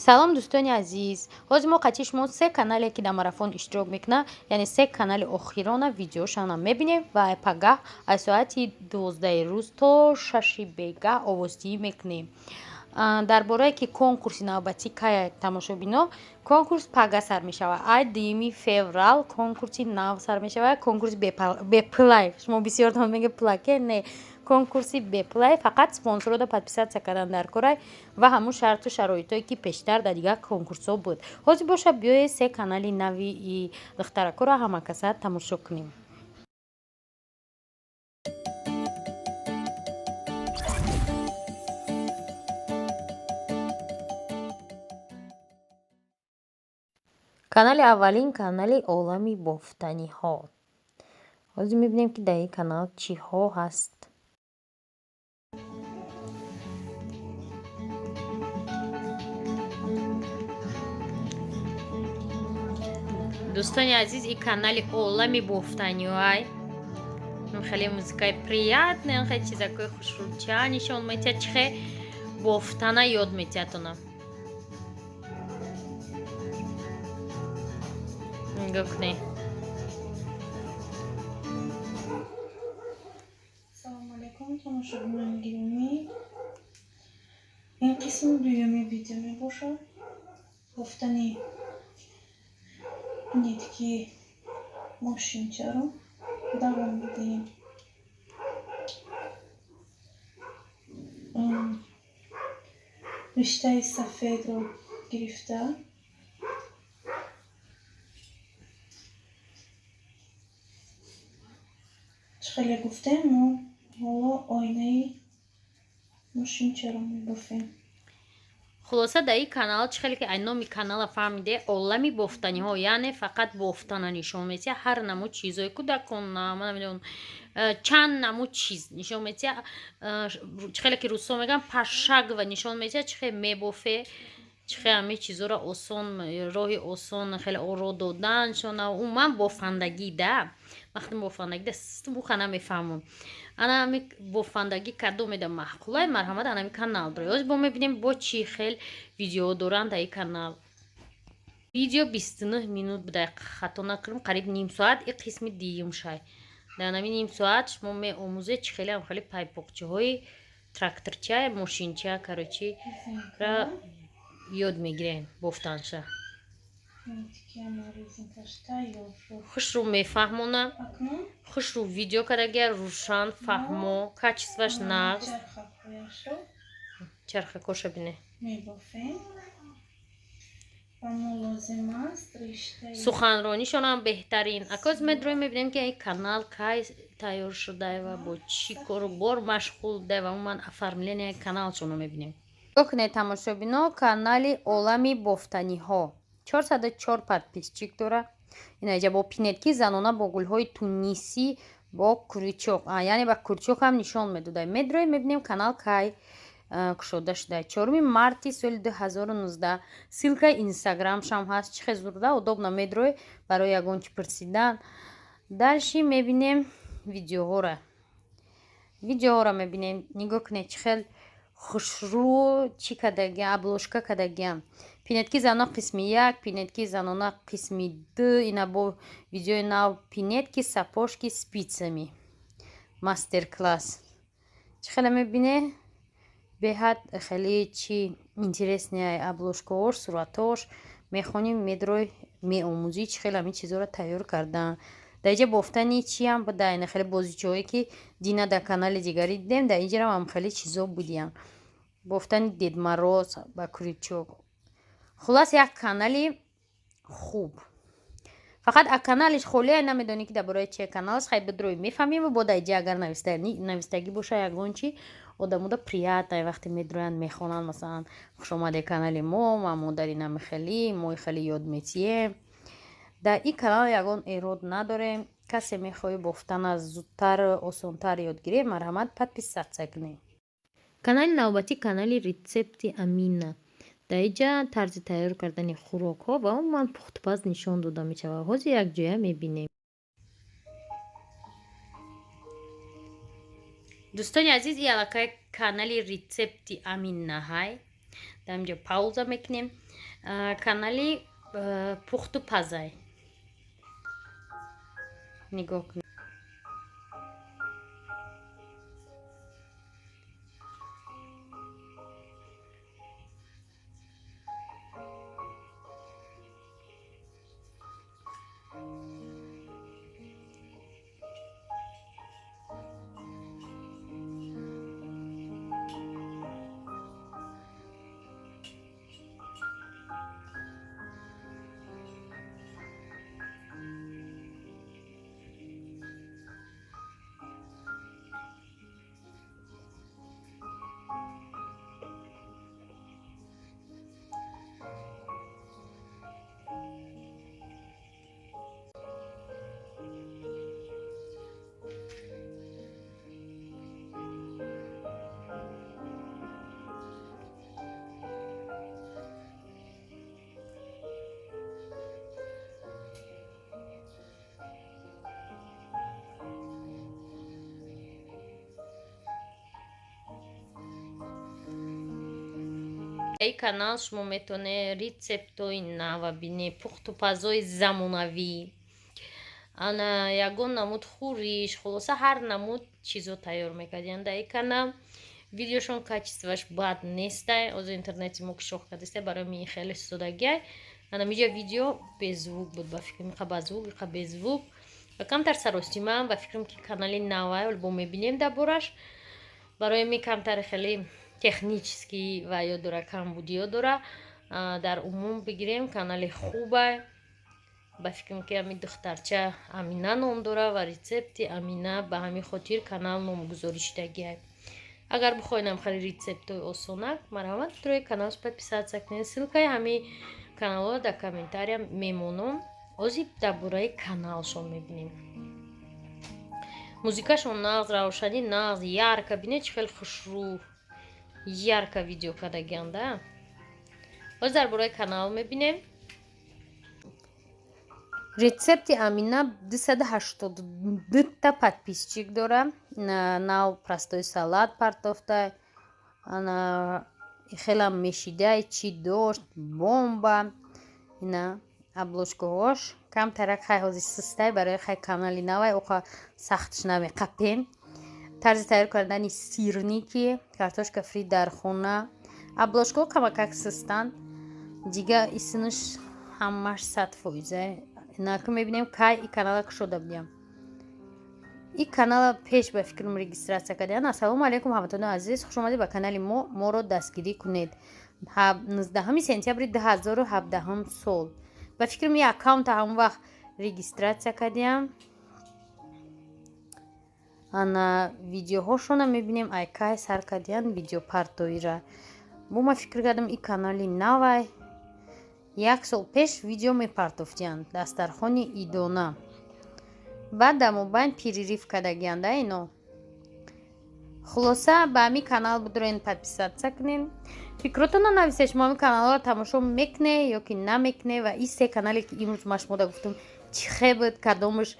Салом, дӯстони азиз! Ҳозир мо қатъи шумо се канале, ки дар марафон иштирок мекунад, яъне се канали охирона видеошана мебинем ва пагаҳ аз соати 12-и рӯз то 6-и бегаҳ овоздиҳӣ мекунем. Дар борае ки конкурси навбатӣ кай, тамошобино, конкурс пага сар мешавад. Ай 2 феврал конкурси нав сар мешавад, конкурси бепулай. Шумо бисёртон меге пулаке, не, конкурси бепулай, фақат спонсорода подписаться кардан дар корай ва ҳамун шарту шароитое, ки пештар дар дигар конкурсҳо буд. Ҳозир боша, биёед, се канали нави духтаракоро ҳамакаса тамошо кунем. Канали аввалин, канали Олами бофтаниҳо. Ҳозир мебинем, ки дар ин канал чиҳо ҳаст. Дӯстони азиз, ин канали Олами бофтаниҳоай. Хеле музикаи приятный, хеле чизакои хушрӯча нишон метиҳад, чӣ хел бофтана ёд метиҳад. Нигоҳ кунед. Салому алайкум, тамошобинони гиромӣ! Ин қисми дуюми видео мебошад. Бофтани нитки мошинчаро давом медиҳем. Риштаи сафедро гирифта, чӣ хеле гуфтем, мо ҳоло оинаи мошинчаро мебофем. Хулоса, дар ин канал, чӣ хеле ки ай номи канала фаҳмиде, Олами бофтаниҳо, яъне фақат бофтана нишон метиҳад. Ҳар намуд чизҳои кӯдакона, ман намедонам, чанд намуд чиз нишон метиҳад. Чӣ хеле ки рӯзҳо мегӯям, пошагово нишон метиҳад, чӣ хел мебофе, чӣ хел ҳамин чизҳоро осон, роҳи осон хеле оро доданшона, умуман бофандагӣ да. Вақти бофандагӣ да буха намефаҳмам. Ана ҳами бофандагӣ кадомеда маъқулай, марҳамат, ана ҳами канал дорад. Ҳозир бо мебинем, бо чӣ хел видеоҳо доранд дар ин канал. Видео 29 минут буда, хато накунам, қариб ним соат. И қисми дуюм шай. Дар ҳамин ним соат шумо меомӯзед, чӣ хеле хеле пайпоқчаҳои тракторча, мошинча, короче, ра ёд мегирем бофтанша. Хушрӯ мефаҳмона, хушрӯ видео кардагия, рӯшан, фаҳмо, качествоаш нағз. Чархакоша бине. Мебофем ва мо лозим аст риштаи Суханронишонам беҳтарин. Акоз медроем, мебинем, ки ин канал кай тайёр шуда ва бо чӣ кору бор машғул буда ва умуман оформление каналшонро мебинем. Нигоҳ кунед, тамошобино, канали Олами бофтаниҳо 404 подписчик дорад. Инаҷа бо пинетки занона, бо гулҳои тунисӣ, бо крючок, яъне ба крючок ҳам нишон медода. Медроем, мебинем, канал кай кушода шуда: 4 марти соли 2019. Ссылкаи инстаграмшам ҳаст. Чӣ хел зурда, удобно, медрои барои ягон чӣ пурсидан. Дальше мебинем видеоҳоро, видеоҳоро мебинем. Нигоҳ кунед, чӣ хел хушрӯ чӣ кардагиам, обложка кардагиам. Пинетки занона қисми як, пинетки занона қисми ду, ина бо видеои нав, пинетки сапожки спицами, мастер класс. Чӣ хеле мебине, беҳад хеле чи интересный обложкаош, суратош. Мехонӣ, медрой, меомӯзӣ, чӣ хел ҳамин чизҳоро тайёр кардан. Дар инҷа бофтани чиам буда, ина хеле бозичаҳое, ки дина дар канали дигарӣ дидем, дар инҷарам ҳам хеле чизо будиянд. Бофтани Дед Мороз ба крючок. Хулас, як канали хуб, фақат а каналиш холия, намедонӣ, ки дар бораи чи каналаш. Хай, бидрои, мефаҳмем. Бо дар инҷа агар навистагӣ боша ягон чи, одамода приятно, вақте медроянд, мехонанд, масалан: «Хушомаде канали мо, ма модари намихелӣ, мо хеле ёд метиҳем». Дар ин канал ягон эрод надорем. Касе мехоҳӣ бофтана зудтар, осонтар ёд гиред, марҳамат, подписаться кунед. Канали навбатӣ, канали Рецепти Амина. Дар инҷа тарзи тайёр кардани хӯрокҳо ва умуман пухтупаз нишон дода мешавад. Ҳозир якҷоя мебинем. Дӯстони азиз, и аллакай канали Рецепти Аминаҳай. Дар инҷо пауза мекунем. Канали пухту пазай нигоҳ кунед. Ин канал шумо метавонед рецептҳои нава бинед, пухтупазҳои замонавӣ, ана ягон намуд хӯриш, хулоса ҳар намуд чизо тайёр мекардиянд дар ин канал. Видеошон качествоаш бад нестай, ҳозир интернети мо кишоқ кардастай, барои мин хеле содагиай. Ана миҷа видео беззвук буд, ба фикрам иқа базвук, иқа беззвук ва камтар саростимам, ба фикрам ки канали навай, ҳол бо мебинем дар бораш. Барои ми камтар хеле технически ва ё дора, камбудиё дора. Дар умум бигирем канали хубай, ба фикрам ки ҳами духтарча Амина ном дора ва рецепти Амина, ба ҳамин хотир канал номгузорӣ шудагиай. Агар бихоҳед хеле рецептҳои осонак, марҳамат, рӯи каналш подписаться кунед. Ссылкаи ҳамин каналҳо дар комментария мемонам. Ҳозир дар бораи каналшон мебинем. Музикашон нағз, равшанӣ нағз, ярко, бинед чӣ хеле хушрӯ ярко видео кардагианда. Ҳозир дар бораи канал мебинем. Рецепти Амина 282 подписчик дора. Нав простой салат партофта, ана хелам мешидай, чӣ дошт, бомба. Ина обложкаҳош камтарак хай ҳозир систай, барои хай канали навай оқа сахтш намеқапем. Тарзи тайёр кардани сирники, картошка фри дар хона. Обложкаҳо камакак систанд, дига исинаш ҳамаш 100%. Наки мебинем кай и канала кушода будям. И канала пеш ба фикрам регистрация кардем. Ассалому алайкум ҳамватанони азиз, хуш омадед ба канали мо. Моро дастгирӣ кунед. 19 сентябри 2017 сол. Ба фикрам и аккаунта ҳамон вақт регистрация кардем. Ана видеоҳошона мебинем, ай кай сар кардиян видеопартоира. Бо ма фикр кардам и канали навай. Як сол пеш видео мепартофтиянд дастархони идона. Баъд дар мобайн перерыв кардагианда ино. Хулоса ба ҳамин канал бидурен подписаться кунед. Фикротонро нависед, шумо ҳамин каналҳоро тамошо мекунед ё ки намекунед ва ин се канале ки имрӯз ман шумода гуфтам чӣ хел буд, кадомаш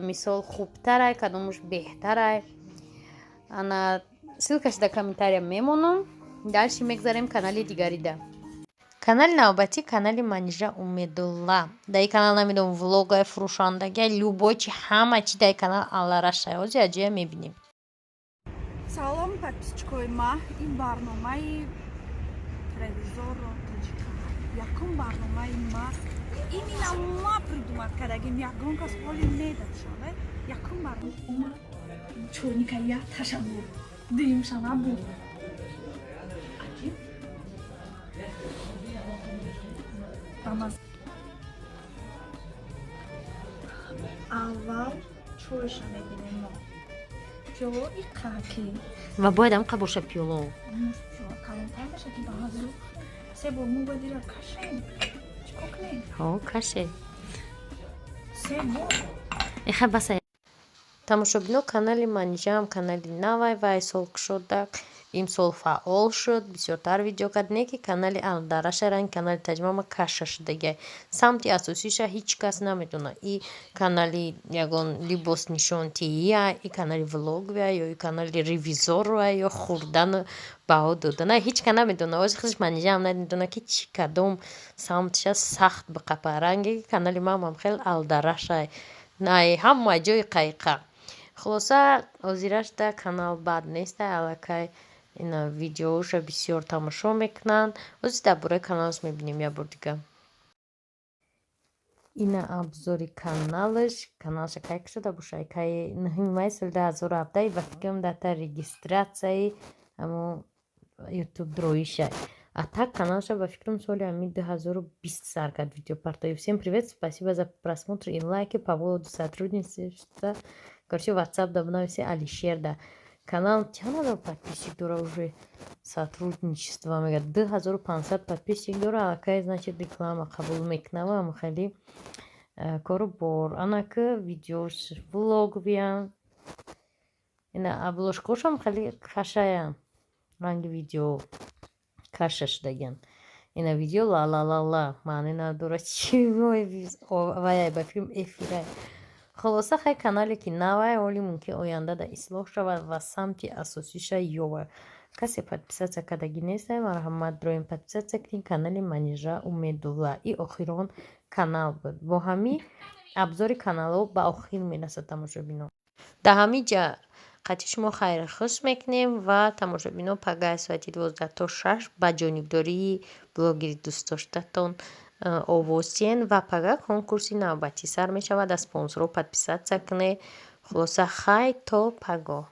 мисол хубтарай, кадомаш беҳтарай. Ана ссылкаш дар комментария мемонам. Дальше мегзарем канали дигарида. Канали навбатӣ канали Манижа Умедулла. Дар ин канал намедонам влогай, фурӯшандагиай, любой чи, ҳама чи дар ин канал алларашай. Ҳозир аҷоя мебинем. Салом подписчикои ма, ин барномаи ревизорро тоҷика. Якум барномаи ма, именно ма придумат кардагим, ягон кас ҳоли медадшон. Якум барнома омад, чойника я таша буд, дуюмша набуд. Аҷиб. Аввал чойша мебинем мо. Пиёло иқаки. Ва бояд ҳам боша пиёло. Пиёла калонтар боша ки ба ҳазру се бор мо бояд ира кашем. Чикор кунем? Ҳо, каше. Се бор. Эха баса. Тамошобино, канали Манижаам канали навай ва ай сол кушодак. Имсол фаъол шуд, бисёртар видео кард. Не ки канали Алдараша ранг канали Таҷмама каша шудагиай. Самти асосиша ҳеҷ кас намедонад. И канали ягон либос нишонтиия, и канали влоговия, ё и канали ревизорова, ё хӯрдану баҳо додана, ҳеҷ кас намедонад. Ози худаш Манижаам намедонад, ки чӣ, кадом самтиша сахт биқапа. Ранге канали мамам хел алдарашай, най ҳама ҷои қайқа. Хулоса, ҳозирашда канал бад нестай, аллакай ина видеоша бисёр тамошо мекунанд. Ҳозир дар бораи каналаш мебинем як бор дига. Ина обзори каналаш. Каналаша кай кушода бошад? Кай? 9 май соли 2017, ба фикрам, дата регистрацияи ҳамо Ютуб дроиша. А так каналаша, ба фикрам, соли ҳами 2020 сар кард видеопартои. Всем привет, спасибо за просмотр и лайки. По поводу сотрудничества, короче, WhatsApp да бинависи Алишерда. Канал чанд ҳазор подписчик дора уже? Сотрудничество мега, 2500 подписчик дора аллакай, значит, реклама қабул мекунава, ам хеле кору бор. Анака видеош влоговиян, ина обложкошам хеле кашаян, ранги видео каша шудагиан. Ина видео ла-ла-ла-ла маъне надорад, чи ваяй, ба филм эфирай. Хулоса, хай, канале ки навай, оли мумкин оянда да ислоҳ шавад ва самти асосиша ёбад. Касе подписаться кардагӣ нестай, марҳамат, дроем, подписаться кунед канали Манижа Умедулла. И охирон канал буд. Бо ҳамин обзори каналҳо ба охир мерасад, тамошобинон. Дар ҳамин ҷа қатъи шумо хайрхуш мекунем ва, тамошобинон, пагаҳи соати 12 то 6 ба ҷонибдории блогери дӯстдоштатон овоз диҳен ва пага конкурси навбатӣ сар мешавад. Аз спонсорҳо подписаться кунед. Хулоса, хай, то пагоҳ.